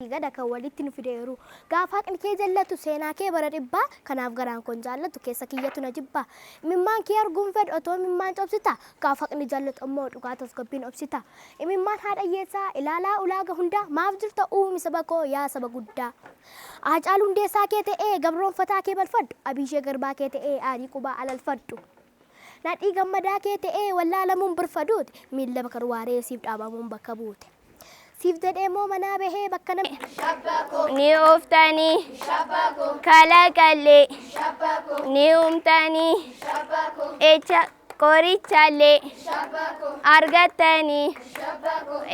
Gada kan walitti nu fideeru. Gaafa haqni kee jallatu seenaa kee bara dhibbaa, kanaaf garaan koon jaallatu keessa kiyyatu na jibbaa. Imimmaan kee arguun fedhu otoo imimmaan cobsita, gaafa haqni jallatu ammoo dhugaa tasgabbiin obsita. Imimmaan haadha hiyyeessaa ilaalaa ulaaga hundaa, maaf jirta uumi saba koo yaa saba guddaa. Haacaaluu Hundeessaa kee ta'ee gabroonfataa kee balfadhu, Abiishee Garbaa kee ta'ee aarii qubaa alalfadhu. Nadhii Gammadaa kee ta'ee wallaalamuun birfaduuti, miilla Bakar Waaree siif dhaabamuun bakka buute. Siif jedhee moo manaa bahee bakka namni. Ni uftanii kalaqallee ni umtanii echa qorichallee argattanii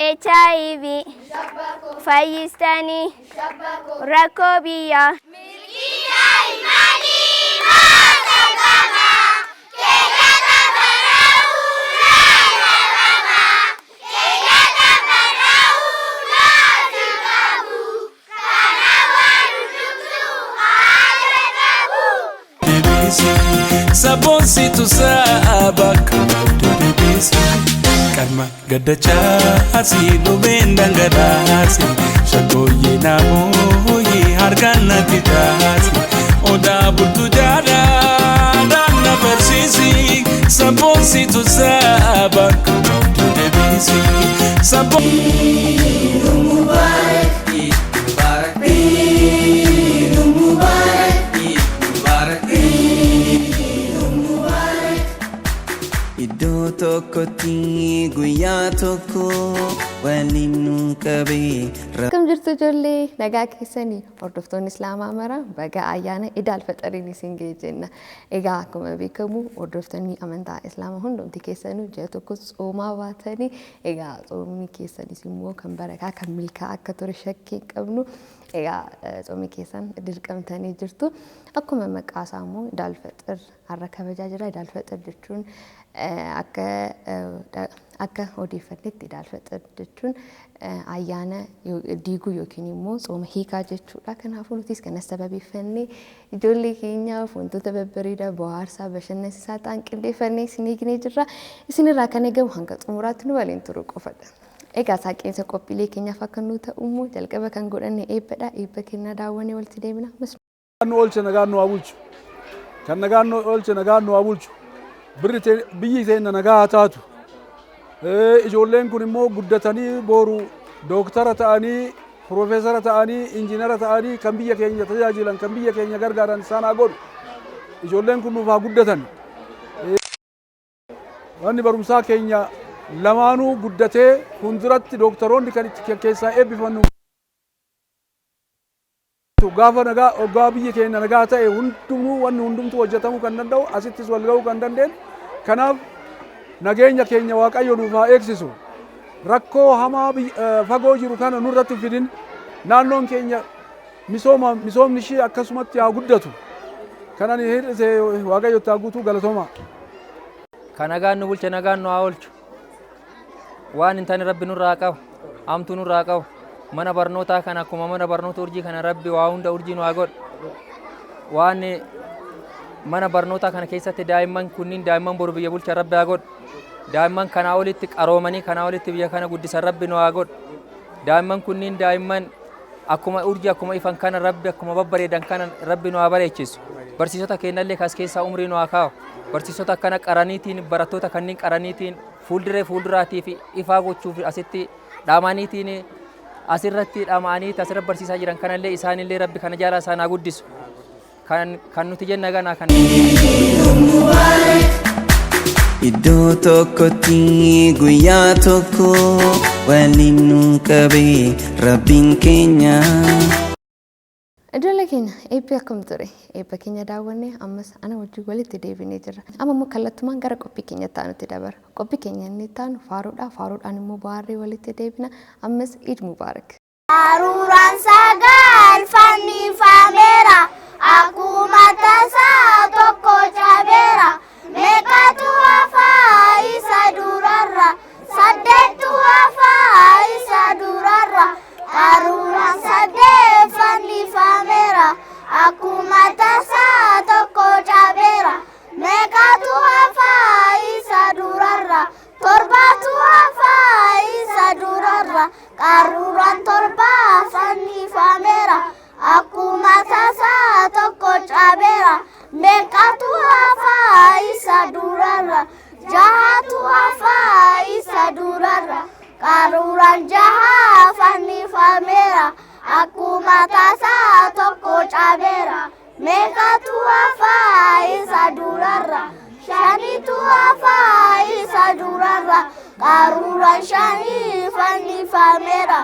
HIV fayyistanii rakkoo biyyaa. Milkii daa'immanii maata qaba, keeyyata barraa'uu laalabama, keeyyata barraa'uu laati qabu, kana waan hundumtuu haala qabu. Sabboonsitu saba kababdu deebisi. Qalma gaddachaasi dhubeen dhangalaasi. Shaggooyyee naamooyee harkaan natti taasi. Odaa bultu jaalala na barsiisi. Sabboonsitu saba kababdu deebisi. Sabboon. Eid Mubarak. Eid Mubarak. Eid Mubarak. Eid Mubarak. Iddoo tokkotti guyyaa tokko waliin nu qabee. Akkam jirtu ijoollee, nagaa keessanii? Hordoftoonni Islaamaa mara baga ayyaana Idaal Faxariin isin ga'e jenna. Egaa akkuma beekamu hordoftoonni amantaa Islaamaa hundumti keessanuu ji'a tokko tsoomaa baatanii, egaa tsoomni keessanis immoo kan barakaa kan milkaa'aa akka ture shakkii hin qabnu. Egaa tsoomni keessan dirqamtanii jirtu. Akkuma maqaa isaa immoo Idaal Faxir har'a kabajaa jira. Idaal Faxir jechuun akka odeeffannetti Idaal Faxir jechuun ayyaana diiguu yookiin immoo tsooma hiikaa jechuudha. Kanaafuu nutis kanas sababeeffannee ijoollee keenyaaf wantoota babbareedaa bohaarsaa bashannansiisaa ta'an qindeeffannee isin eegnee jirra. Isinirraa kan eegamu hanga xumuraatti nu waliin turuu qofadha. Egaa saaqeensa qophiilee keenyaaf akka nu ta'u immoo jalqaba kan godhanne eebbadha. Eebba kennaa daawwannee walitti deemina. Nu oolche, nagaan nu haa bulchu. Kan nagaan nu oolche nagaan nu haa bulchu. Birri biyyi teenya nagaa haa taatu. Ijoolleen kun immoo guddatanii boru dooktara ta'anii, piroofeesara ta'anii, injiinara ta'anii kan biyya keenya tajaajilan, kan biyya keenya gargaaran isaan haa godhu. Ijoolleen kun nuuf haa guddatan. Manni barumsaa keenya lamaanuu guddatee fuulduratti dooktaroonni kan itti keessaa eebbifannu gaafa nagaa hoggaa biyyi keenya nagaa ta'e hundumuu wanni hundumtuu hojjetamuu kan danda'u, asittis wal ga'uu kan dandeenyu. Kanaaf nageenya keenya Waaqayyo nuuf haa eegsisu. Rakkoo hamaa fagoo jiru kana nurratti hin fidin. Naannoon keenya misooma misoomni ishii akkasumatti haa guddatu. Kanan hir'ise Waaqayyo itti haa guutuu. Galatooma. Ka nagaan nu bulche nagaan nu haa oolchu. Waan hin taane Rabbi nurraa qabu. Hamtuu nurraa qabu. Mana barnootaa kana akkuma mana barnoota urjii kana Rabbi waa hunda urjii nu haa godhu. Waan mana barnootaa kana keessatti daa'imman kunniin daa'imman boru biyya bulchan Rabbi haa godhu. Daa'imman kanaa olitti qaroomanii kanaa olitti biyya kana guddisan Rabbi nu haa godhu. Daa'imman kunniin daa'imman akkuma urjii akkuma ifan kana Rabbi akkuma babbareedan kana Rabbi nu haa bareechisu. Barsiisota keenyallee kas keessaa umrii nu haa kaa'u. Barsiisota akkana qaraniitiin barattoota kanneen qaraniitiin fuulduree fuulduraatii fi ifaa gochuuf asitti dhaamaniitiin asirratti dhama'anii asirra barsiisaa jiran kanallee isaanillee Rabbi kana jaalaa isaan haa guddisu. Kan nuti jenna ganaa kan. Iddoo tokkotti guyyaa tokko waliin nu qabee Rabbiin keenya. Ijoollee keenya, eebbi akkam ture? Eebba keenya daawwannee ammas ana wajjin walitti deebinee jirra. Amma immoo kallattumaan gara qophii keenya itti aanutti dabara. Qophii keenya inni itti aanu faaruudha. Faaruudhaan immoo bohaarree walitti deebina. Ammas Iid Mubaarak. Qaruuraan sagal fannifameera, akkuma tasaa tokko cabeera. Meeqatu hafaa isa durarra? Saddeettu hafaa isa durarra. Qaruuraan saddeet fannifameera, akkuma tasaa tokko cabeera. Meeqatu hafaa isa durarra? Torbatu hafaa isa durarra. Qaruuraan torba fannifameera. Akkuma tasaa tokko cabeera. Meeqatu hafaa isa durarra? Shanitu hafaa isa durarra. Qaruuraan shanii fannifameera.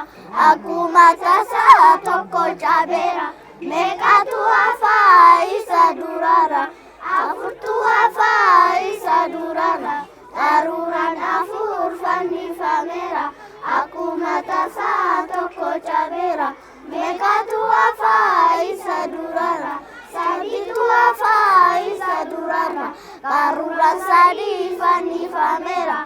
Akkuma tasaa tokko cabeera. Meeqatu hafaa isa durarra? Afurtu hafaa isa durarra. Qaruuraan afur fannifameera. Akkuma tasaa tokko cabeera. Meeqatu hafaa isa durarra? Sadiitu hafaa isa durarra. Qaruuraan sadii fannifameera.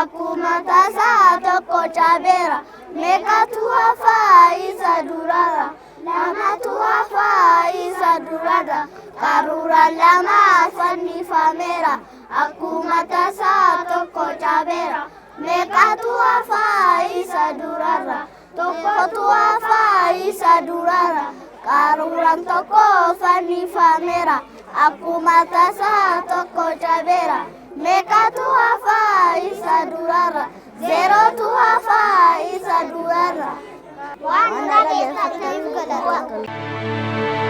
Akkuma tasaa tokko cabeera. Meeqatu hafaa isa durarra? Lamatu hafaa isa durarra. Qaruuraan lama fannifameera. Akkuma tasaa tokko cabeera. Meeqatu hafaa isa durarra? Tokkotu hafaa isa durarra. Qaruuraan tokko fannifameera. Akkuma tasaa tokko cabeera. Meeqatu hafaa isa durarra? Zeerootu hafaa isa durarra. Waan dhaggeeffataniif galatooma.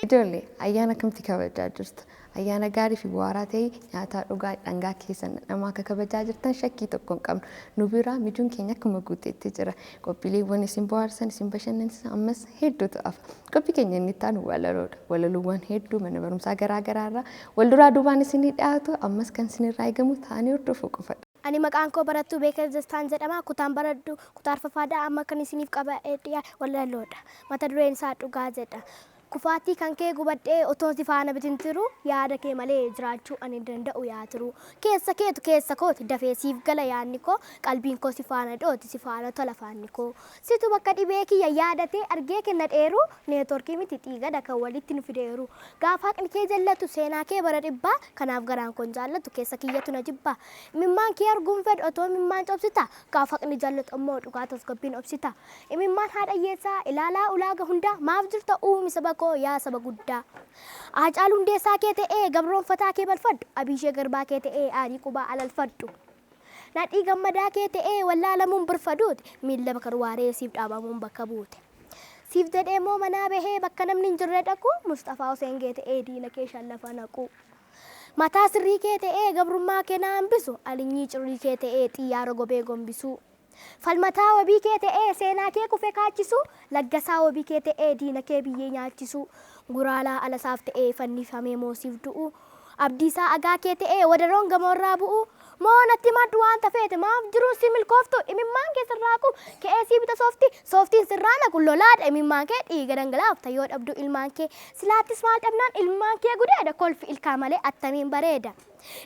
Ijoollee ayyaana akkamitti kabajaa jirtu? Ayyaana gaarii fi bu'aaraa ta'e nyaataa dhugaa dhangaa keessan dhandhamaa akka kabajaa jirtan shakkii tokko hin qabnu. Nu biraa mijuun keenya akkuma guuteetti jira. Qophiileewwan isin bohaarsan isin bashannansiisan ammas hedduutu hafa. Qophii keenya inni itti aanu walaloodha. Walaloowwan hedduu mana barumsaa garaa garaa irraa wal duraa duubaan isinii dhiyaatu ammas kan isinirraa eegamu ta'anii hordofuu qofadha. Ani maqaan koo barattuu Beekaa Dastaan jedhama. Kutaan baradhu kutaa arfaffaadha. Amma kan isiniif qabadhee dhiyaate walaloodha. Mata dureen isaa dhugaa jedha. Kufaatii kan kee gubadhee otoon si faana bitintiru yaada kee malee jiraachuu ani hin danda'u yaa tiru. Keessa keetu keessa kooti dafee siif gala yaadni koo qalbiin koo si faana dhooti si faana tola faanni koo. Situ bakka dhibee kiyya yaadatee argee kenna dheeru neetworkii miti xiigada kan walitti nu fideeru. Gaafa haqni kee jallatu seenaa kee bara dhibbaa kanaaf garaan koon jaallatu keessa kiyyatu na jibbaa. Imimmaan kee arguun fedhu otoo imimmaan cobsita gaafa haqni jallatu ammoo dhugaa tasgabbiin obsita. Imimmaan haadha hiyyeessaa ilaalaa ulaaga hundaa maaf jirta uumi saba koo yaa saba guddaa. Haacaaluu Hundeessaa kee ta'ee gabroonfataa kee balfadhu Abiishee Garbaa kee ta'ee aarii qubaa alalfadhu. Nadhii gammadaa kee ta'ee wallaalamuun birfaduuti miilla bakar waaree siif dhaabamuun bakka buute. Siif jedhee moo manaa bahee bakka namni hin jirre dhaqu Mustafaa Huseen kee ta'ee diina kee shallafa naqu. Mataa sirrii kee ta'ee gabrummaa kee na hambisu alinyii cirrii kee ta'ee xiyyaara gobee gombisu. Falmataa wabii kee ta'ee seenaa kee kufe kaachisu laggasaa wabii kee ta'ee diina kee biyyee nyaachisu guraalaa alasaaf ta'ee fannifamee moosiif du'u abdiisaa agaa kee ta'ee wadaroon gamoorraa bu'u moo natti maddu waan tafeete maaf jiruun si milkooftu imimmaan kee sirraa qu ka'ee sii bita soofti sooftiin sirraa naqu lolaadha imimmaan kee dhiiga dhangalaafta yoo dhabdu ilmaan kee silaattis maal dhabnaan ilmaan kee gudeeda kolfi ilkaa malee attamiin bareeda.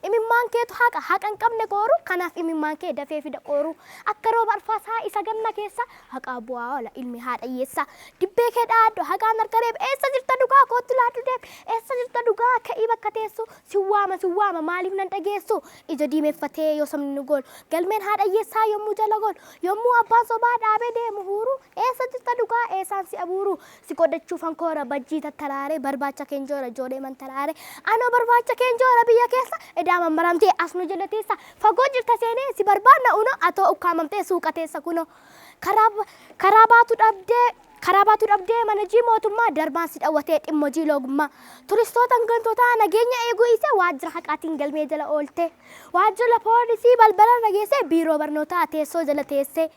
Imimmaan keetu haqa haqa hin qabne kooru kanaaf imimmaan kee dafee fida qooru akka rooba arfaasaa isa ganna keessa haqaa bu'aa oola ilmi haadha hiyyeessa dibbee kee dhaaddu haqaan harka reeb eessa jirta dhugaa kootti laaddu deeb eessa jirta dhugaa ka'ii bakka teessu si waama si waama maaliif nan dhageessu ija diimeffatee yoo sabni nu goolu galmeen haadha hiyyeessaa yommuu jala goolu yommuu abbaan sobaa dhaabee deemu huuru eessa jirta dhugaa eessaan si abuuru si godhachuuf hankoora bajjii tattalaare barbaacha keenjoora joodhee mantalaare anoo barbaacha keenjoora biyya keessa edaa mammaramtee as nu jala teessa fagoo jirta seenee si barbaadna uno atoo ukkaamamtee suuqa teessa kuno karaa baatu dhabdee Karaa baatu dhabdee mana jii mootummaa darbaan si dhawwatee dhimma hojii loogummaa. Turistoota hangantootaa nageenya eeguu isee waajjira haqaatiin galmee jala oolte. Waajjira poolisii balbala nageessee biiroo barnootaa teessoo jala teessee.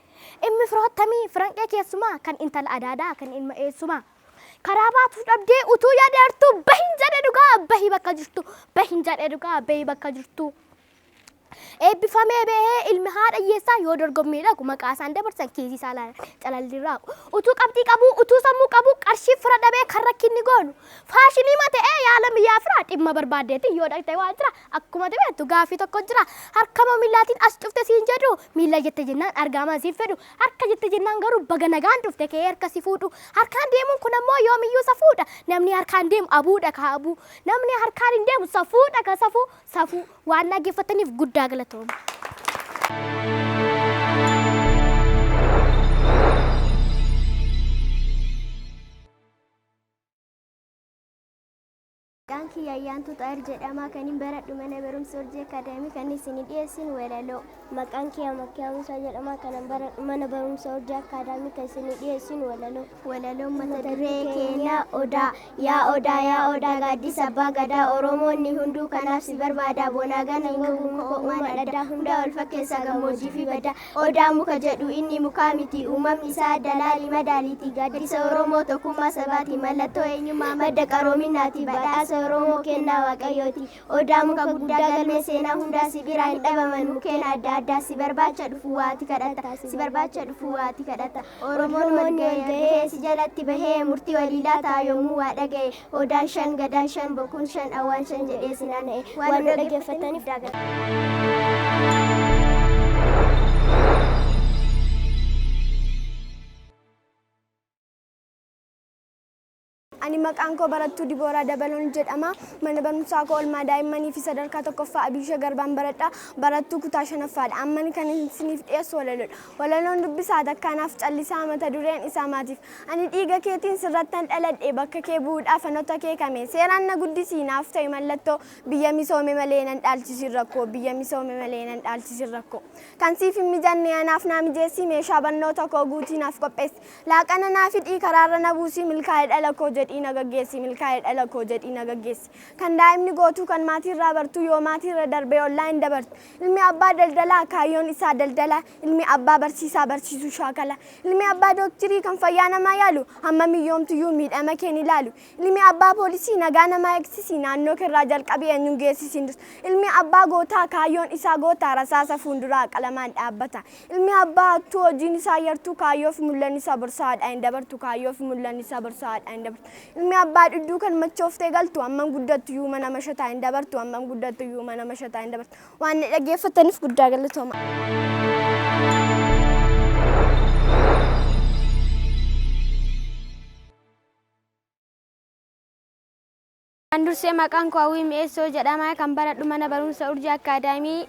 Dhimmi firoottamii firanqee keessumaa kan intala adaadaa kan ilma eessumaa. Karaa baatu dhabdee utuu yaadeertu bahin jedhe dhugaa bahi bakka jirtu bahin jedhe dhugaa bahi bakka jirtu. Eebbifamee bahee ilmi haadha hiyyeessaa yoo dorgommii dhaqu maqaa isaan dabarsan kiisii isaa calalli raaqu. Utuu qabxii qabu utuu sammuu qabu qarshii fira dhabee kan rakkinni goonu. Faashinii mata'ee yaala biyyaa fira dhimma barbaaddeetti yoo dhaqxe waa jira akkuma beektu gaafii tokko jira. Harka moo miillaatiin as cufte siin jedhu miilla jette jennaan argaamaa siin fedhu harka jette jennaan garuu baga nagaan dhufte kee harka si fuudhu. Harkaan deemuun kun ammoo yoomiyyuu safuudha. Namni harkaan deemu abuudha ka abuu. Namni harkaan hin deemu safuudha ka safuu safuu waan dhaggeeffataniif guddaa galatooma. Maqaan kiyya Ayyaantuu Xaayir jedhama. Kan hin baradhu mana barumsa Urjii Akaadaamii kan isinii dhiyeessinu walaloo. Maqaan kiyya Makkiyaa Musaa jedhama. Kan hin baradhu mana barumsa Urjii Akaadaamii kan isinii dhiyeessinu walaloo. Walaloon mata duree keenyaa Odaa. Yaa Odaa yaa Odaa gaaddisa abbaa gadaa Oromoonni hunduu kanaaf si barbaada. Bonaa gana hin gogu muka uumaan addaa hundaa ol fakkeessa gammoojjii fi baddaa. Odaa muka jedhu inni mukaa miti uumamni isaa dalaalii madaaliiti. Gaaddisa Oromoo tokkummaa sabaati mallattoo eenyummaa madda qaroominaati badhaasa Oromoo kennaa Waaqayyooti. Odaa muka guddaa galmee seenaa hundaa si biraa hin dhabaman mukkeen adda addaa si barbaacha dhufu waati kadhata si barbaacha dhufu waati kadhata. Oromoon wal gahee si jalatti bahee murtii walii laata yommuu waa dhagaye odaan shan gadaan shan bokkuun shan awwaan shan jedhee si naanna'e. Waan nu dhaggeeffataniif daagala. Ani maqaan koo barattuu Dibooraa Dabaloon jedhama. Mana barumsaa koo oolmaa daa'immanii fi sadarkaa tokkoffaa Abiishee Garbaan baradha. Barattuu kutaa shanaffaadha. Amma kan isiniif dhiyeessu walaloodha. Walaloon dubbisaa takkaanaaf callisaa mata dureen isaa maatiif. Ani dhiiga keetiin sirrattan dhaladhe bakka kee bu'uudhaaf anota kee kame. Seeraan na guddisii naaf ta'e mallattoo biyya misoome malee nan dhaalchisin rakkoo biyya misoome malee nan dhaalchisin rakkoo. Kan siif hin mijanne anaaf naa mijeessii meeshaa barnoota koo guutii naaf qopheessi. Laaqana naa fidhii karaarra na buusii milkaa'ee dhala koo jedhii na gaggeessi milkaa'ee dhala koo jedhii na gaggeessi. Kan daa'imni gootuu kan maatiirraa bartuu yoo maatiirra darbee ollaa hin dabartu. Ilmi abbaa daldalaa kaayyoon isaa daldalaa ilmi abbaa barsiisaa barsiisuu shaakala. Ilmi abbaa dooktirii kan fayyaa namaa yaalu hamma miyyooomtuyyuu miidhama kee ni ilaalu. Ilmi abbaa poolisii nagaa namaa eegsisii naannoo keerraa jalqabee eenyuun geessisiin dursa. Ilmi abbaa gootaa kaayyoon isaa gootaa rasaasa fuulduraa qalamaan dhaabbata. Ilmi abbaa hattuu hojiin isaa yartuu kaayyoof mul'anni isaa borsaadha hin dabartu kaayyoof mul'anni isaa borsaadha hin dabartu. Ilmi abbaa dhudduu kan machooftee galtu hammam guddattu iyyuu mana mashataa hin dabartu hammam guddattu iyyuu mana mashataa hin dabartu. Waan na dhaggeeffataniif guddaa galatooma. Kan dursee maqaan koo Hawwii Mi'eessoo jedhama. Kan baradhu mana barumsa Urjii Akaadaamii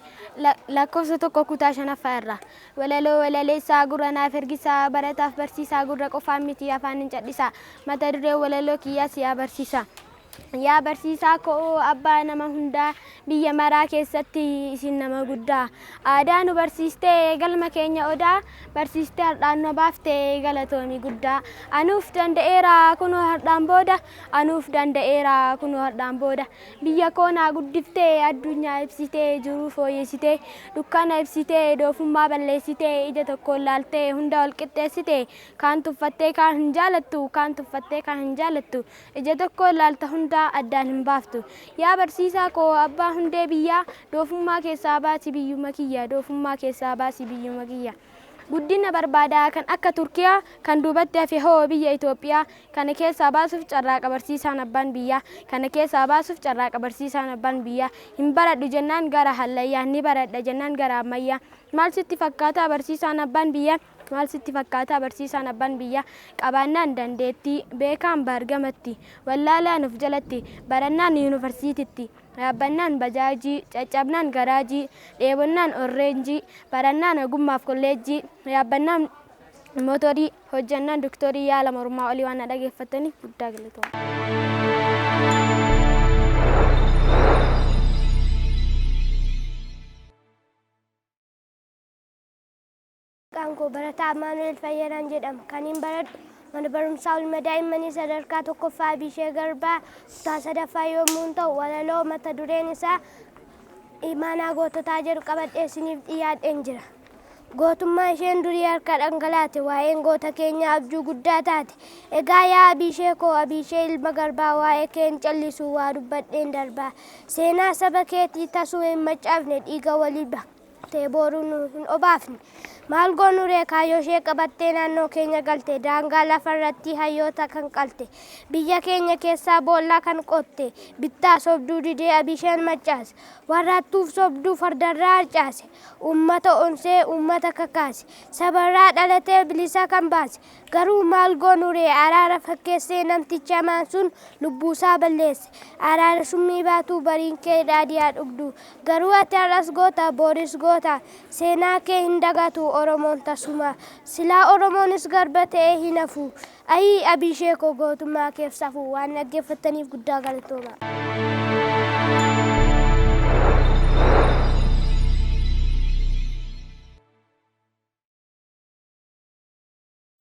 lakkoofsa tokko kutaa shanaffaa irra. Walaloo walaleessaa gurra naaf ergisaa barataaf barsiisaa gurra qofaan miti afaan hin cadhisaa. Mata duree walaloo kiyyaas yaa barsiisaa. Yaa barsiisaa koo abbaa nama hundaa biyya maraa keessatti isin nama guddaa. Aadaa nu barsiistee galma keenya odaa barsiistee har'aan nu baaftee galatoomi guddaa. Anuuf danda'eera kunoo har'aan booda anuuf danda'eera kunoo har'aan booda. Biyya koo naa guddiftee addunyaa ibsitee jiruu fooyyessitee dukkana ibsitee doofummaa balleessitee ija tokkoon laaltee hunda ol qixxeessitee kaan tuffattee kaan hin jaalattu kaan tuffattee kaan hin jaalattu ija tokkoon laalta hundaa addaan hin baaftu. Yaa barsiisaa koo abbaa hundee biyyaa doofummaa keessaa baasi biyyuma kiyya doofummaa keessaa baasi biyyuma kiyya. Guddina barbaadaa kan akka Turkiyaa kan duubatti hafe hoo biyya Itoophiyaa kana keessaa baasuuf carraaqa barsiisaan abbaan biyyaa kana keessaa baasuuf carraaqa barsiisaan abbaan biyyaa hin baradhu jennaan gara hallayyaa ni baradha jennaan gara ammayyaa maal sitti fakkaataa barsiisaan abbaan biyyaa maal sitti fakkaataa barsiisaan abbaan biyyaa qabaannaan dandeettii beekaan baargamatti wallaalaan of jalatti barannaan yuunivarsiititti yaabbannaan bajaajii caccabnaan garaajii dheebonnaan orreenjii barannaan ogummaaf kolleejjii yaabbannaan mootorii hojjannaan doktorii yaala mormaa olii waan na dhaggeeffataniif guddaa galatooma. Maqaan koo Barataa Amaanu'el Fayyadaan jedhama. Kan hin baradhu Mana barumsaa oolmaa daa'immanii sadarkaa tokkoffaa Abishee Garbaa kutaa sadaffaa yommuu ta'u, walaloo mata dureen isaa Imaanaa Goototaa jedhu qabadhee isiniif dhiyaadheen jira. Gootummaa isheen durii harka dhangalaate, waa'een goota keenya abjuu guddaa taate. Egaa yaa Abishee koo, Abishee ilma garbaa, waa'ee kee hin callisu, waa dubbadheen darbaa. Seenaa saba keetii tasuu hin macaafne, dhiiga walii baktee booruu nu hin obaafne. Maal goonu ree, kaayyoo ishee qabattee naannoo keenya galte, daangaa lafarratti hayyoota kan qalte, biyya keenya keessaa boollaa kan qotte, bittaa sobduu didee Abisheen maccaase, warraattuuf sobduu fardarraa harcaase, uummata onsee uummata kakaase, sabarraa dhalatee bilisa kan baase. Garuu maal goonu ree, araara fakkeessee namtichi hamaan sun lubbuusaa balleesse. Araara summii baatuu bariin kee dhaadhiyaa dhugdu. Garuu ati har'as goota, booris goota, seenaa kee hin dagatu Oromoon tasuma. Silaa Oromoonis garba ta'ee hin hafu. Ayii Abishee koo, gootummaa keef safuu. Waan dhaggeeffattaniif guddaa galatooma.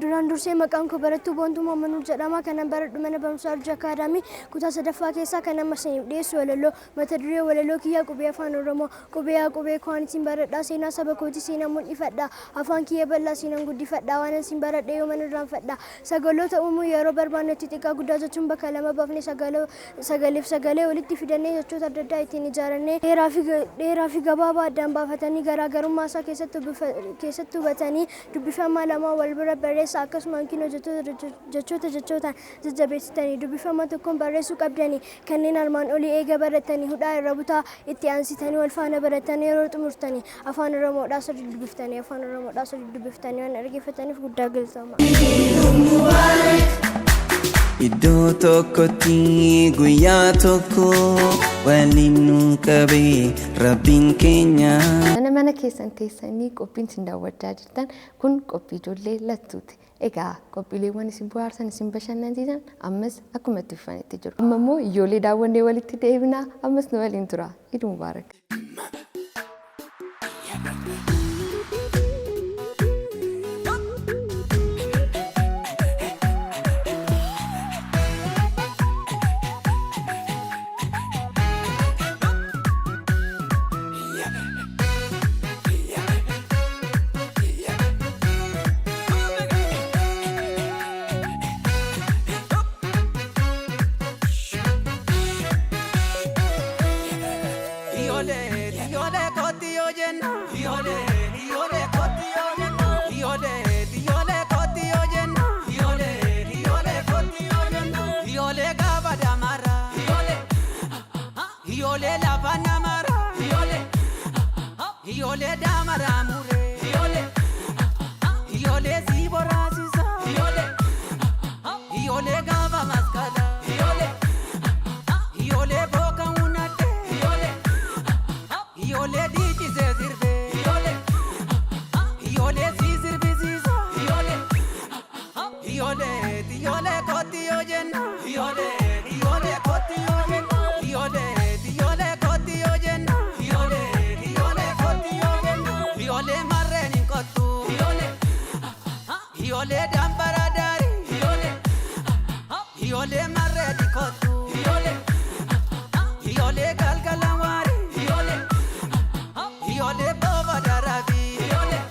Duraan dursee maqaan koo barattuu Boontuu Mamanuu jedhama. Kanan baradhu mana barumsaa Urjii Akaadaamii kutaa sadaffaa keessaa. Kan amma isiniif dhiyeessu walaloo. Mata duree walaloo kiyyaa qubee Afaan Oromoo. Qubee yaa qubee koo, ani isin baradhaa, seenaa saba kootii seenaa mul'ifadha. Afaan kiyya bal'aa seenaan guddifadha. Waan isin baradhe yooman irraanfadha. Sagaloota uumuu yeroo barbaannetti xiqqaa guddaa jechuun bakka lama baafnee, sagaleef sagalee walitti fidannee, jechoota adda addaa ittiin ijaarannee, dheeraa fi gabaabaa addaan baafatanii, garaagarummaa isaa keessatti hubatanii, dubbifamaa lama wal bira barreessa. Akkasuma hanqina jechoota jechootaan jajjabeessitanii dubbifama tokkoon barreessuu qabdanii. Kanneen armaan olii eega baratanii, hudhaa irra butaa itti aansitanii wal faana baratanii, yeroo xumurtanii Afaan Oromoodhaa sirrii dubbiftanii, Afaan Oromoodhaa sirrii dubbiftanii. Waan dhaggeeffataniif guddaa galatooma. Iddoo tokkotti guyyaa tokko waliin nu qabee Rabbiin keenya. Mana mana keessan teessanii qophiin isin daawwachaa jirtan kun qophii ijoollee lattuuti. Egaa qophiileewwan isin bohaarsan, isin bashannansiisan ammas akkuma itti fufanitti jiru. Amma immoo ijoollee daawwannee walitti deebinaa, ammas nu waliin tura. Eid Mubaarak. Ijoollee, ijoollee kooti yoo jenna. Ijoollee, ijoollee kooti yoo jenna. Ijoollee, ijoollee kooti yoo jenna. Ijoollee, ijoollee kooti yoo jenna. Ijoollee gaafa damara. Ijoollee, ijoollee lafa namara. Ijoollee, ijoollee damara muree. Ijoollee, ijoollee si boraasisa. Ijoollee, ijoollee gaafa maskala. Ijoollee, ijoollee booka hunate. Ijoollee, ijoollee dhiichisee sirbee. Ijoollee, ijoollee si sirbisiisa. Ijoollee, ijoollee, ijoollee kooti yoo jenna. Ijoollee, ijoollee kooti yoo jenna. Ijoollee, ijoollee kooti yoo jenna. Ijoollee, ijoollee kooti yoo jenna. Ijoollee marreen hin kottu. Ijoollee, ijoollee dambara daari. Ijoollee, ijoollee marree di kottu. Ijoollee, ijoollee galgala waari. Ijoollee, ijoollee booba darabi. Ijoollee,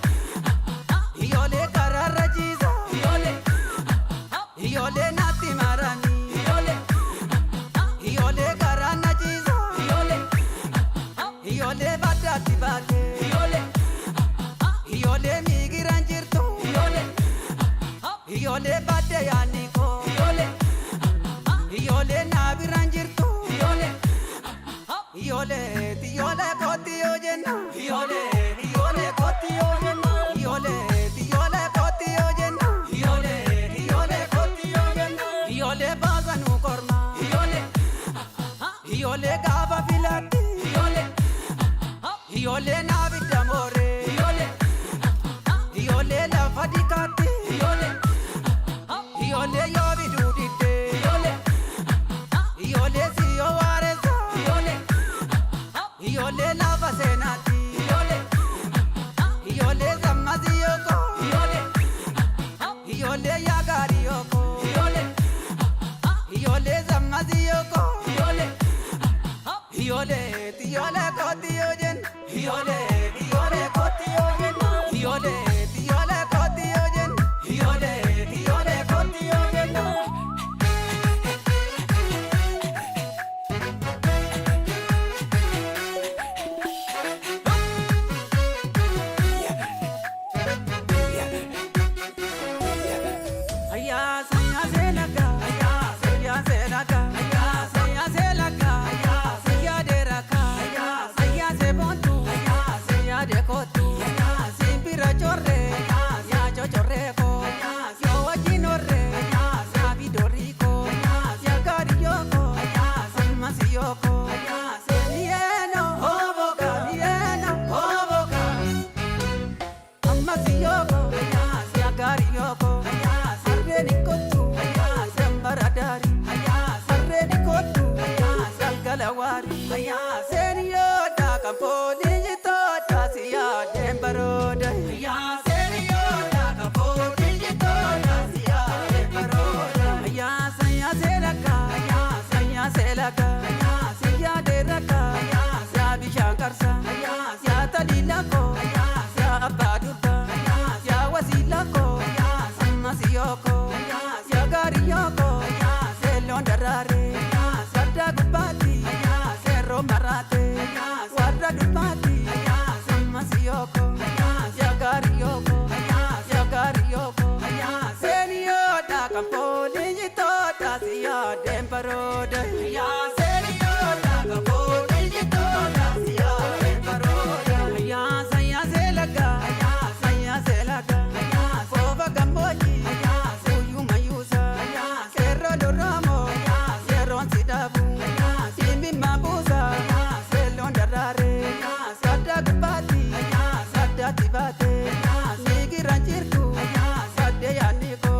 ijoollee karaarra ciisa. Ijoollee, ijoollee natti marami. Ijoollee, ijoollee karaa na ciisa. Ijoollee, ijoollee baddaatti baate. Ijoollee, ijoollee miigiraan jirtu. Ijoollee, ijoollee badde yaadni koo. Ijoollee, ijoollee naabiraan jirtu. Ijoollee, ijoollee, ijoollee kooti yoo jenna. Ijoollee, ijoollee kooti yoo jenna. Ijoollee, ijoollee kooti yoo jenna. Ijoollee, ijoollee kooti yoo jenna. Ijoollee baasanuu korma. Ijoollee, ijoollee gaafa filatti. Ijoollee, ijoollee naabidda mooree. Ijoollee, ijoollee lafa dikaatti. Ijoollee, ijoollee yoo biduu didde. Ijoollee, ijoollee si yoo waareessa. Ijoollee, ijoollee lafa seenaatti. Ijoollee, Yaa gaariyoko, iyyoolee, iyyoolee zammasiyoko, iyyoolee, iyyoolee, iyyoolee kooti yoo jenna, iyyoolee, iyyoolee kooti yoo jenna, iyyoolee, iyyoolee kooti yoo jenna, iyyoolee, iyyoolee kooti yoo jenna. Ayya siya selaka, ayya siya selaka, ayya siya selaka, ayya siya deraka, ayya siya sebontu, ayya siya dekotu, ayya simpira chorre, ayya siya chochorreko, ayya siya wajinorre, ayya siya vidoriko, ayya siya kariyoko, ayya simasiyoko, ayya senieno, oboka, nieno, oboka. Ammasiyoko, siyagariyoko, sarreeni kottu, sambaradari, sarreeni kottu, galgalawari, seeniyoodha kan fooliijitoodha siyaadeen barooda. Seeniyoodha kan fooliijitoodha siyaadeen barooda. Sayyaa seelaka, sayyaa seelaka, siyaadeeraka, siyaa bishaan qarsa, siyaa taliilako, siyaa abbaa durba, siyaa wasiilako, ammasiyoko, siyaa gaariyoko, seelloon daraare, saddaa gubbaatti, seerroo maraate, warra dubbaatti, ammasiyoko, siyaa gaariyoko, siyaa gaariyoko, seeniyoodha kan fooliijitoodha siyaadeen barooda. Seeniyoodha kan fooliijitoodha siyaadeen barooda. Sayyaa seelaka, sayyaa seelaka, foofa gammoojjii, suyyuu mayyuusa, seerroo lorroomoo, seerroon sidhaabu, simbimmaa buusa, seelloon daraare, saddaa gubbaatti, saddaatti baate, siigirraan jirtu, saddee yaanniko,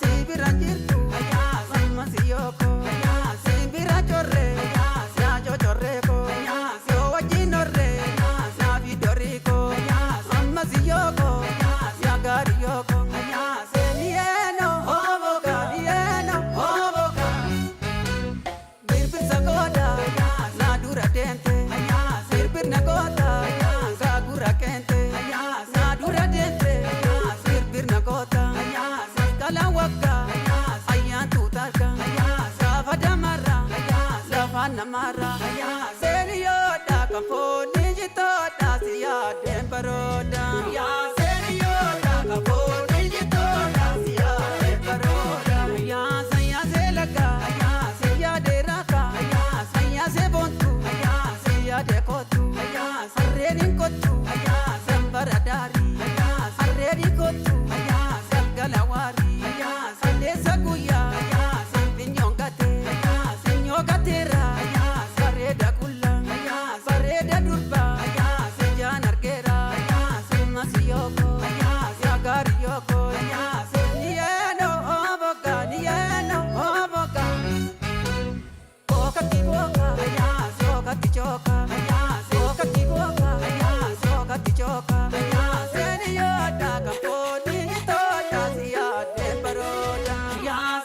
siibirraan jirtu, ammasiyoko, simbira chorre, siyaa chochorreeko, siyoo wajjin horre, siyaa fidoriko, ammasiyoko, siyaa gaariyoko, seeniyeeno, oboka, niyeeno, oboka. Birbirsa goota, naa dura deemte, birbirna goota, gaagura keente, naa dura deemte, birbirna goota, kalaan waggaa, ayyaan tuutarka, gaafa damarra, lafaan namarra, seeniyoodha kan fooliijitoodha siyaadeen barooda. Seeniyoodha kan fooliijitoodha siyaadeen barooda. Sayyaa seelaka, sayyaa deeraka, sayyaa seebontu, sayyaa deekotu, harreen hin kottu, sambara daarii, harreen hin kottu, galgala waarii, salleessa guyyaa, sanfinyoon gatee, sinyoo gateera, bareeda qulla, bareeda durba, sijaan argeera, simmasiyoko, siagaariyoko, niyeeno oboka, niyeeno oboka. Boka ki boka, soka ki choka, soka ki boka, soka ki choka. Seniyoda kaponi toda siyade baroda.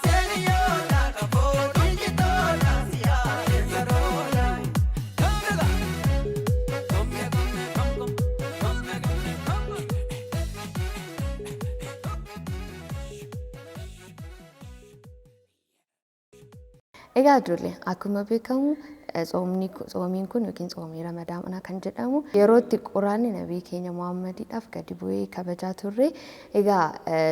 Seniyoda kaponi toda siyade baroda. Egaa ijoollee, akkuma beekamu tsoomni tsoomiin kun yookiin tsoomii Ramadaanaa kan jedhamu yeroo itti quraanni nabii keenya Muhammadiidhaaf gadi bu'ee kabajaa turre. Egaa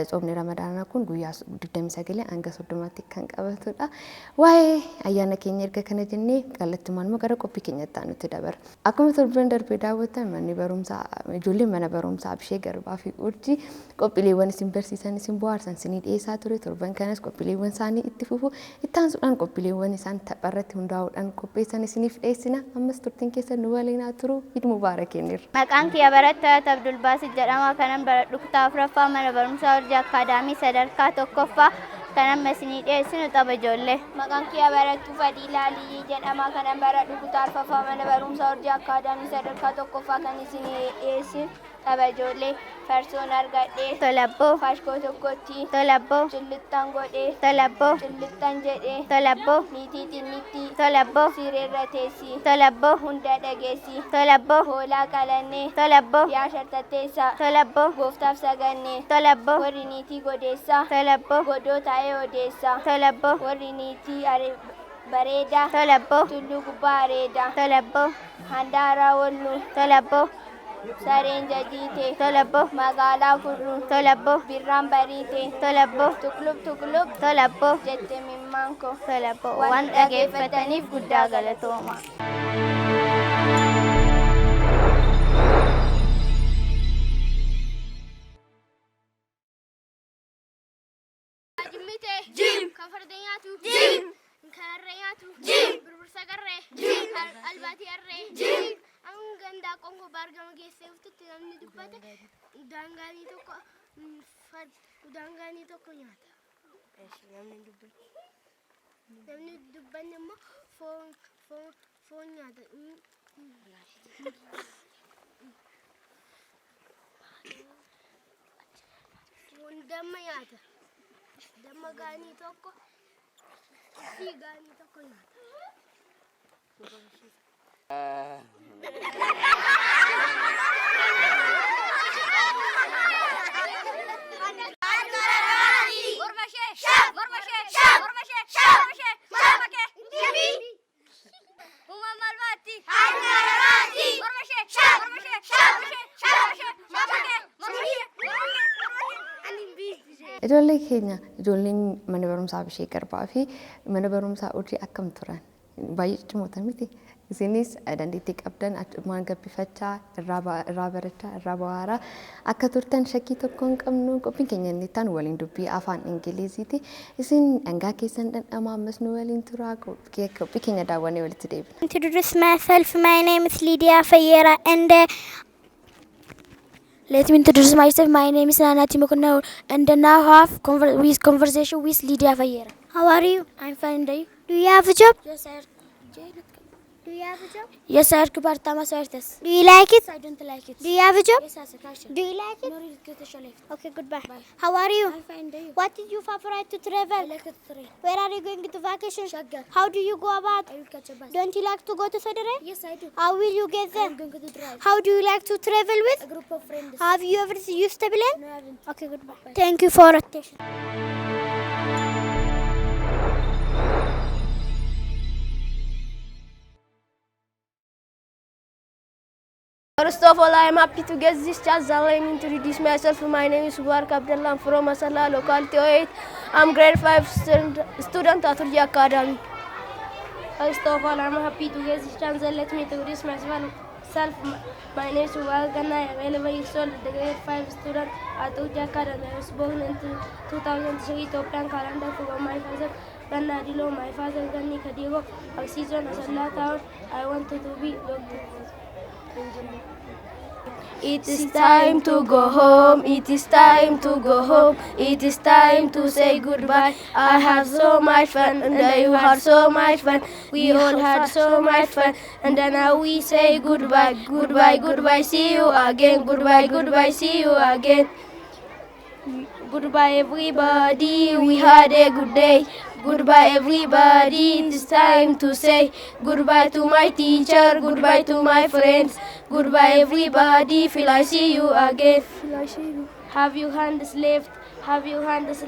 tsoomni Ramadaanaa kun guyyaa 29 hanga 30tti kan qabatudha. Waa'ee ayyaana keenya erga kana jennee, kallattumaan immoo gara qophii keenyatti aanutti dabarra. Akkuma torban darbee daawwattan, manni barumsaa ijoolleen mana barumsaa Abishee Garbaa fi Urjii qophiileewwan isin barsiisan, isin bohaarsan isinii dhiyeessaa ture. Torban kanas qophiileewwan isaanii itti fufu. Itti aansuudhaan qophiileewwan isaan tapharratti hundaa'uudhaan qopheessan isiniif dhiyeessina. Ammas turtiin keessan nu waliin haa turu. Iid Mubaarak jenneerra. Maqaan kiyya barattoota Abdulbaasit jedhama. Kanan baradhu kutaa afuraffaa mana barumsaa Urjii Akkaadaamii sadarkaa tokkoffaa. Kan amma isinii dhiyeessinu tapha ijoollee. Maqaan kiyya barattuu Fadiilaa Aliyyii jedhama. Kanan baradhu kutaa arfaffaa mana barumsaa Urjii Akkaadaamii sadarkaa tokkoffaa, kan isinii dhiyeessinu Tapha ijoollee farsoon argadhee. Tolabboo. Faashkoo tokkotti. Tolabboo. Cullittan godhee. Tolabboo. Cullittan jedhee. Tolabboo. Niitii xinnitti. Tolabboo. Sireerra teessi. Tolabboo. Hunda dhageessi. Tolabboo. Hoolaa qalannee. Tolabboo. Yaa shartatteessa. Tolabboo. Gooftaaf sagannee. Tolabboo. Warri niitii godeessa. Tolabboo. Godoo taa'ee odeessa. Tolabboo. Warri niitii bareeda. Tolabboo. Tulluu gubbaa areeda. Tolabboo. Handaara wallu. Tolabboo. Sareen jajiite. Tolabboo. Magaalaa gurru. Tolabboo. Birraan bariite. Tolabboo. Tuqlub tuqlub. Tolabboo. Jette mimmaan koo. Tolabboo. Waan dhageeffataniif guddaa galatooma. Jim. Kan farda nyaatu. Jim. Kan harree nyaatu. Jim. Birbirsa garree. Jim. Albaatii harree. Jim. Amma gandaa qonkoo baargama geessee uftutti namni dubbate daangaanii tokko daangaanii tokko nyaata. Namni dubbanne immoo foon foon foon nyaata. Foon damma nyaata. Damma gaanii tokko fi gaanii tokko nyaata. Ijoollee keenya ijoolleen mana barumsaa Abishee Garbaa fi mana barumsaa Urjii akkam turan? Baay'ee cicimoota miti. Isinis dandeettii qabdan achumaan gabbifachaa irraa barachaa irraa bohaaraa akka turtan shakkii tokko hin qabnu. Qophiin keenya inni itti aanu waliin dubbii afaan Ingiliziiti. Isin dhangaa keessan dhandhamaa ammas nu waliin turaa qophii keenya daawwannee walitti deebina. Introduce myself. My name is Lydia Fayera and Let me introduce myself. My name is Nana Timokunna and now have with conversation with Lydia Fayera. How are you? I'm fine. And you? Do you have a job? Yes, I. Do you have a job? Yes, I work part-time as artist. Do you like it? I don't like it. Do you have a job? Yes, as a cashier. Do you like it? No, really, left. Okay, goodbye. Bye. How are you? I'm fine. And you? What is your favorite to travel? I like to travel. Where are you going to vacation? Shaggar. How do you go about? I will catch a bus. Don't you like to go to Saudi Arabia? Yes, I do. How will you get there? I'm going to drive. How do you like to travel with? A group of friends. Have you ever used a plane? No, I haven't. Okay, goodbye. Bye. Thank you for attention. First of all, I am happy to get this chance. Allow me to introduce myself. My name is Mubarak Abdullah. I'm from Asala, locality 08. I'm grade 5 student at Urji Academy. First of all, I'm happy to get this chance. Let me introduce myself. My name is Mubarak Ganna. I am 11 years old, the grade 5 student at Urji Academy. I was born in 2003 Ethiopian calendar. For my father, Ganna Adilo, my father, Ganni Kadigo, Oxygen, Asala Town. I wanted to be doctor. It is time to go home, it is time to go home, it is time to say goodbye. I had so much fun and you had so much fun, we all had so much fun, and then now we say goodbye, goodbye, goodbye, see you again, goodbye, goodbye, see you again. Goodbye everybody, we had a good day. Goodbye everybody, it's time to say goodbye to my teacher, goodbye to my friends. Goodbye everybody, till I see you again. Have your hands left, have your hands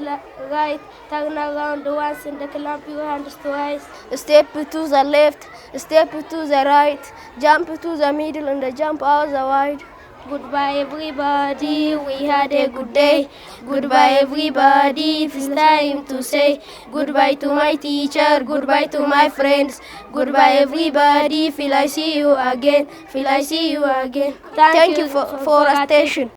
right, turn around once and clap your hands twice. Step to the left, step to the right, jump to the middle and jump out the wide. Goodbye everybody, we had a good day. Goodbye everybody, it's time to say goodbye to my teacher, goodbye to my friends. Goodbye everybody, till I see you again, till I see you again. Thank you for attention.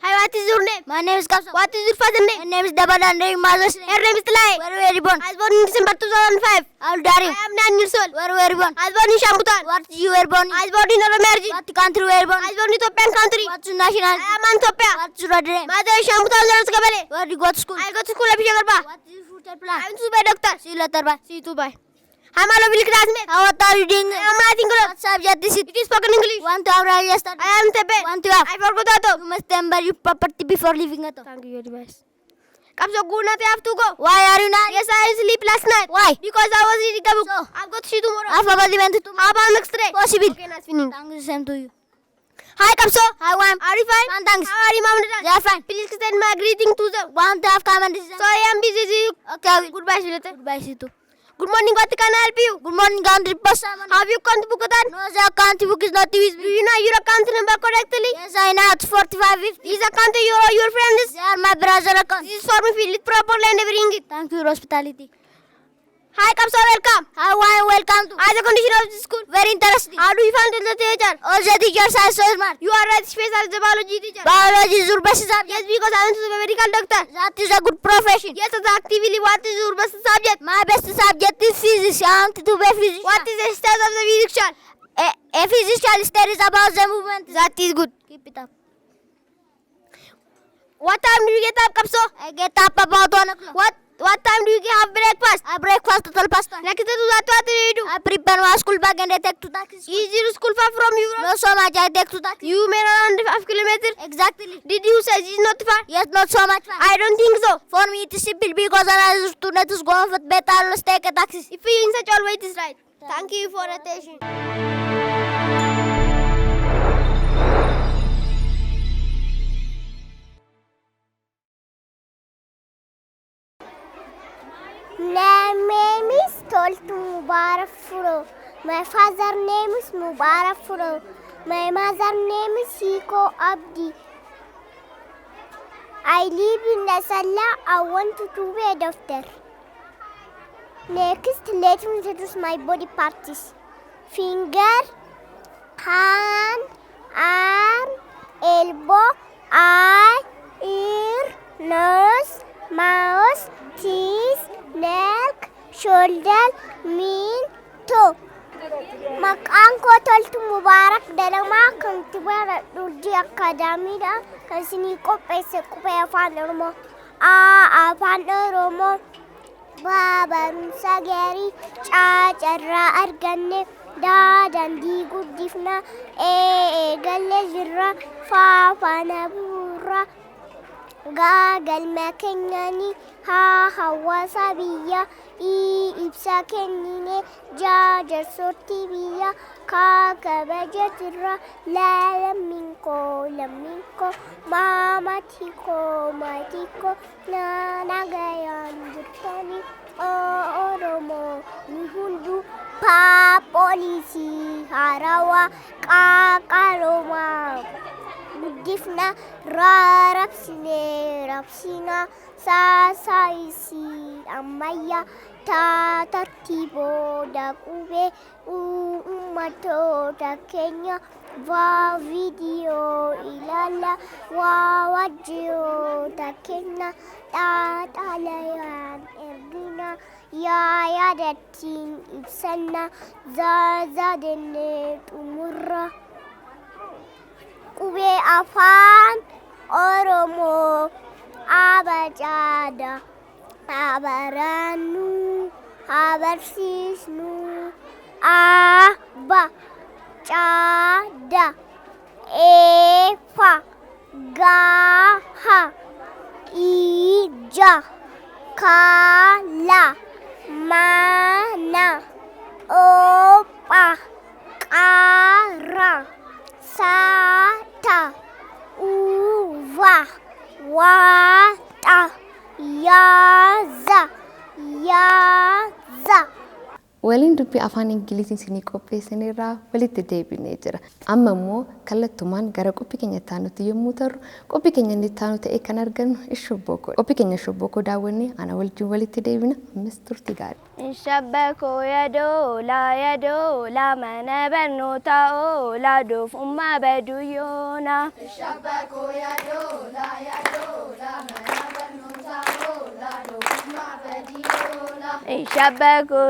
Hi, What is your name? My name is Kapsa. What is your father name? My name is Dabala and my mother's name. Her name is Tilai. Where were you born? I was born in December 2005. How old are you? I am 9 years old. Where were you born? I was born in Shambutan. What you were born? I was born in Oromia. What country were you born? I was born in Ethiopian country. What's your nationality? I am an Ethiopia. What's your name? Mother is Shambutan Zaraskabale. Where do you go to school? I go to school at Bishagarba. What is your future plan? I am to be a doctor. See you later. Bye. See you too. Bye. I'm a lovely classmate. How are you doing? I am writing club. What subject is it? It is spoken English. Want to have yesterday? I am Tepe. Want to have? I forgot that. You must remember your property before leaving at home. Thank you very much. Kapso, good night. I have to go. Why are you not? Yes, I sleep last night. Why? Because I was reading a book. So? I've got to see tomorrow. Half about the event tomorrow. How about next day? Possible. Okay, nice meeting. Thank you, same to you. Hi, Kapso. Hi, Wam. Are you fine? Fine, thanks. How are you, mom and dad? They are fine. Please send my greeting to them. Want to have come and this. Sorry, I'm busy. See you. Okay, I will. Goodbye, see you later. Goodbye, see you too. Good morning. What can I help you? Good morning, country person. Have you come to Bukatan? No, the account book is not with Do me. you know your account number correctly? Yes, I know. It's 4550. Is account your or your friends? They are my brother account. This is for me. Fill it properly and bring it. Thank you, your hospitality. Hi, Kapso. Welcome. Hi, Wam. Welcome to. How's the condition of the school? Very interesting. How do you find the teacher? All the teachers are so smart. You are right special as the biology teacher. Biology is your best subject. Yes, because I want to be a medical doctor. That is a good profession. Yes, as actively, what is your best subject? My best subject is physics. I want to be a physician. What is the state of the physician? A physician studies about the movement. That is good. Keep it up. What time do you get up, Kapso? I get up about 1 o'clock. What time do you have breakfast? I breakfast at 1:30. Next to that, what do you do? I prepare my school bag and I take to taxi. Is your school far from you? Not so much. I take to taxi. You may around 5 kilometers. Exactly. Did you say it's not far? Yes, not so much far. I don't think so. For me, it is simple because I student is going with better. Let's take a taxi. If you in such always is right. Thank you for attention. My name is Toltu Mubarak Furo. My father name is Mubarak Furo. My mother name is Siko Abdi. I live in Nasalla. I want to be a doctor. Next, let me introduce my body parts. Finger, hand, arm, elbow, eye, ear, nose, mouth, teeth, neck, shoulder, knee, toe. Maqaan koo Toltu Mubaarak Dalamaa kan itti baradhu Urjii Akaadaamiidha. Kan isinii qopheesse qubee afaan Oromoo. A afaan Oromoo. B barumsa gaarii. C carraa arganne. D daandii guddifna. E eegallee jirra. F faana bu'uura. G galma keenyani. H hawaasa biyya. I ibsa kennine. J jaarsotii biyya. K kabaja jirra. L lammiin koo lammiin koo. M maatii koo maatii koo. N nagayaan jirtani. O Oromoo ni hunduu. P poolisii haarawaa. Q qaroomaa. Guddifna. R rabsinee rabsina. S saayinsii ammayyaa. T tartiibooda qubee. U uummattoota keenya. V viidiyoo ilaala. W waajjiroota keenya. X xalayaan ergina. Y yaadattiin ibsanna. Z jennee xumurra. Qubee afaan Oromoo. Abacaada. Abarannu. Abarsiisnu. A B C D E F G H I J K L M N O P Q R S T U V W X Y Z Y Z. Waliin dubbii afaan Ingiliziin isinii qopheessinirraa walitti deebinee jira. Amma immoo kallattumaan gara qophii keenya itti aanutti yommuu tarru, qophii keenya inni itti aanu ta'e kan argannu Ishubbookoo. Qophii keenya Ishubbookoo daawwannee ana wajjin walitti deebina. Ammas turtii gaarii. Shabbakoo yaadoola yaadoola mana barnootaa oola doofummaa baduyyoona. Shabbakoo yaadoola yaadoola mana barnootaa oola doofummaa badiyyoona. Shabbakoo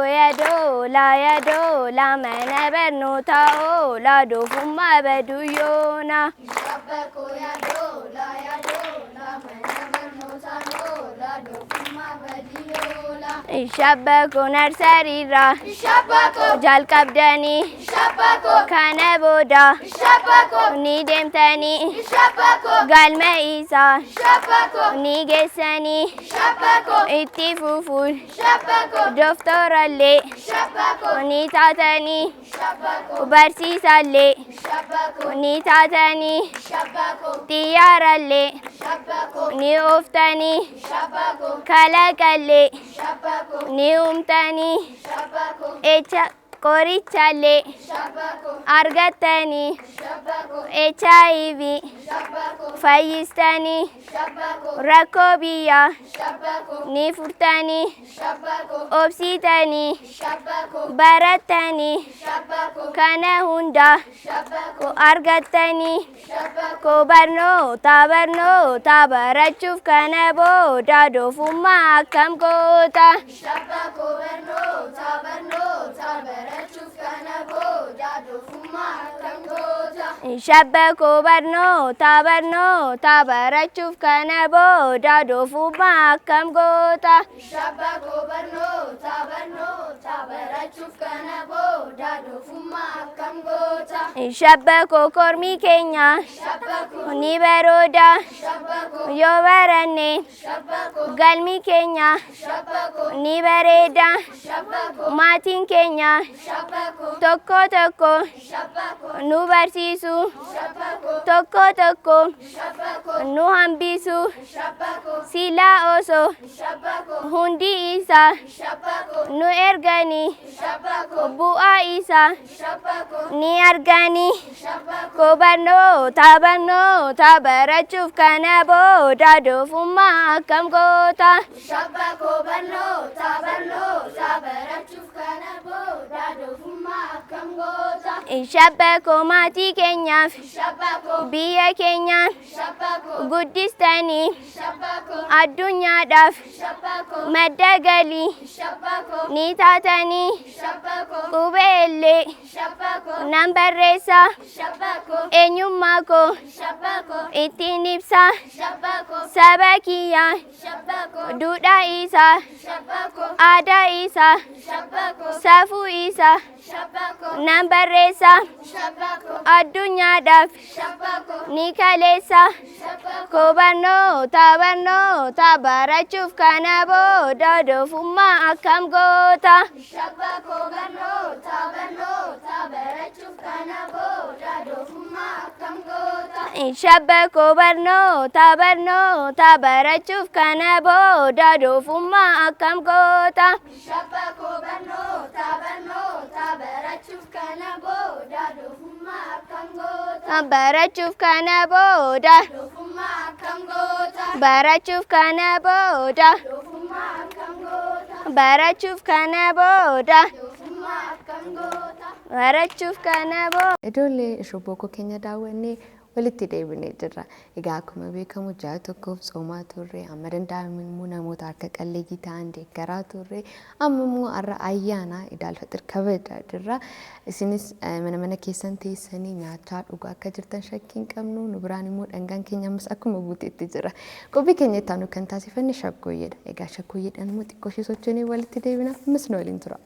yaadoola yaadoola mana barnootaa oola doofummaa baduyyoona. Shabbakoo yaadoola yaadoola mana barnootaa oola doofummaa badiyyoona. Shabbakoo narsariirraa Shabbakoo jalqabdanii Shabbakoo kana booda Shabbakoo ni deemtanii Shabbakoo galma isaa Shabbakoo ni geessanii Shabbakoo itti fufuun Shabbakoo doftorallee Shabbakoo ni taatanii Shabbakoo barsiisallee Shabbakoo ni taatanii Shabbakoo xiyyaarallee Shabbakoo ni ooftanii Shabbakoo kalaqallee Shabbakoo ni uumtanii Shabbakoo echa qorichallee Shabbakoo argattanii Shabbakoo HIV Shabbakoo fayyistanii Shabbakoo rakkoo biyyaa Shabbakoo ni furtanii Shabbakoo obsitanii Shabbakoo barattanii Shabbakoo kana hunda Shabbakoo argattanii Shabbakoo koo barnoota barnoota barachuuf kana booda doofummaa akkam goota. Shabbakoo barnoota barnoota barachuuf kana booda doofummaa akkam goota. Shabbakoo barnoota barnoota barachuuf kana booda doofummaa akkam goota. Shabbakoo barnoota barnoota barachuuf kana booda doofummaa akkam goota. Shabbakoo kormii keenya Shabbakoo ni barooda Shabbakoo yoo baranne Shabbakoo galmi keenya Shabbakoo ni bareeda Shabbakoo maatiin keenya Shabbakoo tokko tokko Shabbakoo nu barsiisu Shabbakoo tokko tokko Shabbakoo nu hambisu Shabbakoo silaa osoo Shabbakoo hundi isaa Shabbakoo nu erganii Shabbakoo bu'aa isaa Shabbakoo ni arganii Shabbakoo koo barnoota barnoota barachuuf kana booda doofummaa akkam goota. Shabbakoo barnoota barnoota barachuuf kana booda doofummaa akkam goota. Shabbakoo maatii keenyaaf Shabbakoo biyya keenyaan Shabbakoo guddistanii Shabbakoo addunyaadhaaf Shabbakoo madda galii Shabbakoo ni taatanii Shabbakoo qubeellee Shabbakoo nan barreessa Shabbakoo eenyummaa koo Shabbakoo ittiin ibsa Shabbakoo saba kiyya Shabbakoo duudhaa isaa Shabbakoo aadaa isaa Shabbakoo safuu isaa Shabbakoo nan barreessa Shabbakoo addunyaadhaaf Shabbakoo ni kaleessa Shabbakoo koo barnoota barnoota barachuuf kana booda doofummaa akkam goota. Shabbakoo barnoota barnoota barachuuf kana booda doofummaa akkam goota. Shabbakoo barnoota barnoota barachuuf kana booda doofummaa akkam goota. Shabbakoo barnoota barnoota barachuuf kana booda doofummaa akkam goota. Barachuuf kana booda Doofummaa akkam goota. barachuuf kana booda Doofummaa akkam goota. barachuuf kana booda Doofummaa akkam goota. barachuuf kana booda. Ijoollee Ishubbookoo keenya daawwannee walitti deebinee jirra. Egaa akkuma beekamu ji'a tokkoof tsoomaa turre, amma danda'ame immoo namoota harka qalleeyyii ta'an deeggaraa turre, amma immoo har'a ayyaana Idaal Faxir kabajaa jirra. Isinis mana mana keessan teessanii nyaachaa dhugaa akka jirtan shakkii hin qabnu, nu biraan immoo dhangaan keenya ammas akkuma guuteetti jira. Qophii keenya itti aanu kan taasifanne shaggooyyeedha. Egaa shaggooyyeedhaan immoo xiqqoo ishee sochoonee walitti deebina. Ammas nu waliin tura.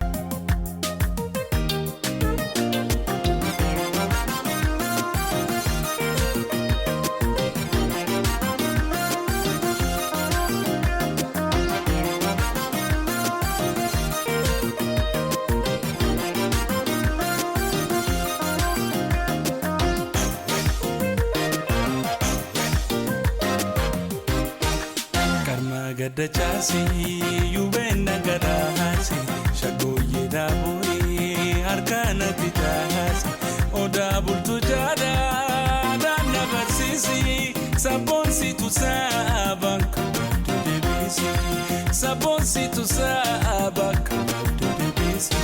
Karma gaddachaasi yubeen dhangalaasi. natti taasi. Odaa bultu jaalala na barsiisi. Sabboonsitu saba kabaddu deebisi. Sabboonsitu saba kabaddu deebisi.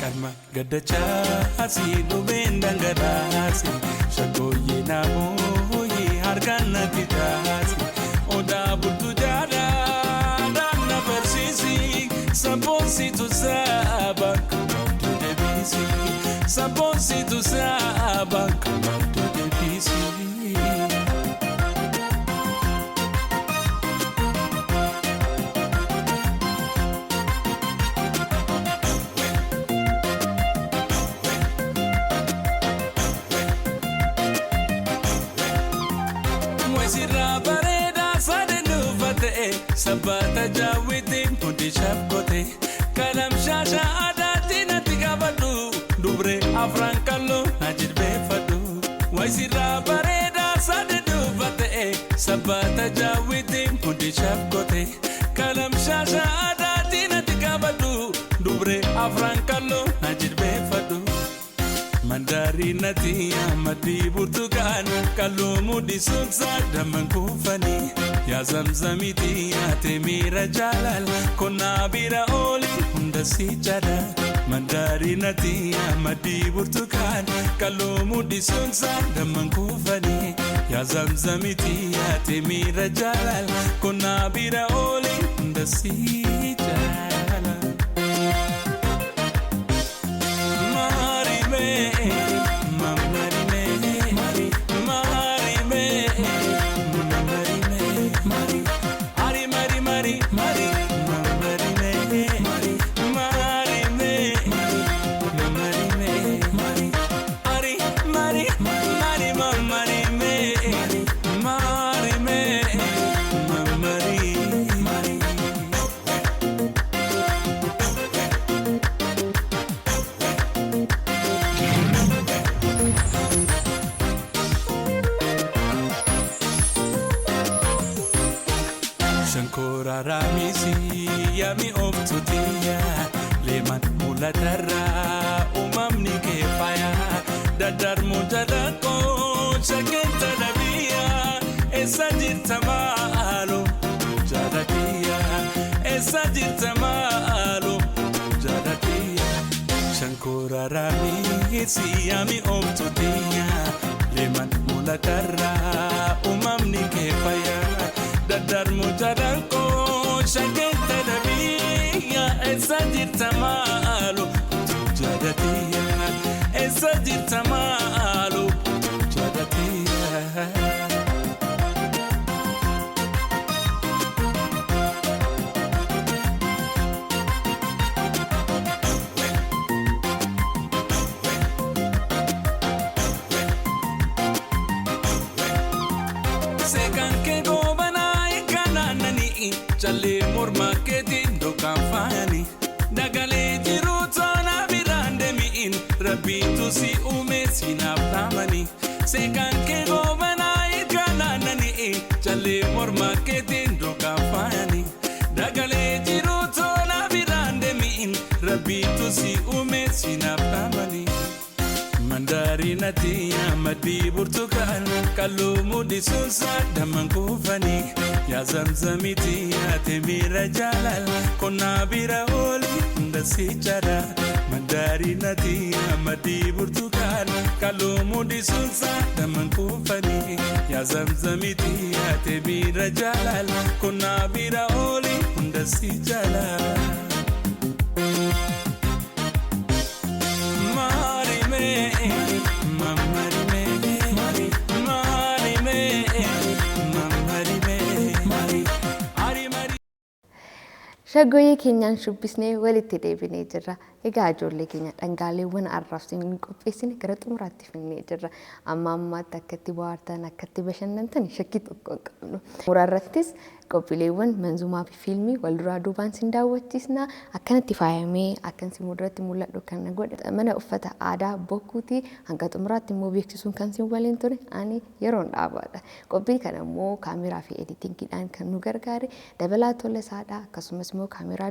Qalma gaddachaasi dhumeen dhangalaasi. Shaggooyyee naamooyee harkaan natti taasi. Odaa bultu jaalala na barsiisi. Sabboonsitu saba kabaddu deebisi. Sabboonsitu saba kabaddu deebisi. Sirraa bareedaa sadeen dhuunfatee sabbaata jaawwitiin hundi shafkote kalam shaasha aadaatti natti qabadhu dubree afran kalloo na jilbeeffadhu. Sirraa bareedaa sadeen dhuunfatee sabbaata jaawwitiin hundi shafkote kalam shaasha aadaatti natti qabadhu dubree afran kalloo na jilbeeffadhu. Mandarinati amadii burtukaan kalloo mudhisuun saadaman kuufanii yaa zamzamiti yaate miira jaalala konnaa bira ooli hunda si jala. Mandarinati amadii burtukaan kalloo mudhisuun saadaman kuufanii yaa zamzamiti yaate miira jaalala konnaa bira ooli hunda si jala. Shankora raamisi yaami oomtuutiya leeman mul'atarraa uumamni kee faaya daddarbu jalaqoo shakkenta dhabiya eessa jirta maaloo jaalatiya eessa jirta maaloo jaalatiya. Shankora raamisi yaami oomtuutiya leeman mul'atarraa uumamni kee faaya. Daddarbu jalaqoo shakkenta dhabiya eessa jirta maaloo jaalatiya eessa jirta maaloo jaalatiya. Jallee morma keetiin dhokaan faayani dagalee jiru toona biraan deemi'in rabbiitu si uume sinaaf dhaamani seekaan kee goobanaa ilkaan naannanii jallee morma keetiin dhokaan faayani dagalee jiru toona biraan deemi'in rabbiitu si uume sinaaf dhaamani. Mandarinati amadii burtukaan kalloo mudhisuun saadaman kuufanii yaa zamzamiti yaate miira jaalala konnaa bira ooli hunda si jala. Mandarinati amadii burtukaan kalloo mudhisuun saadaman kuufanii yaa zamzamiti yaate miira jaalala konnaa bira ooli hunda si jala. Shaggooyyee keenyaan shubbisnee walitti deebinee jirra. Egaa ijoollee keenya dhangaaleewwan har'aaf isin qopheessine gara xumuraatti finnee jirra. Amma ammaatti akka itti bohaartan akka itti bashannantan shakkii tokko hin qabnu. Xumura irrattis qophiileewwan manzumaa fi fiilmii wal duraa duubaan sin daawwachiisna. Akkanatti faayamee akkan sin fuulduratti mul'adhu kan godhe mana uffata aadaa bokkuuti hanga xumuraatti immoo beeksisuun kan sin waliin ture ani yeroon dhaabaadha. Qophii kana immoo kaameraa fi editingiidhaan kan nu gargaare Dabalaa Tolasaadha. Akkasumas immoo kaameraa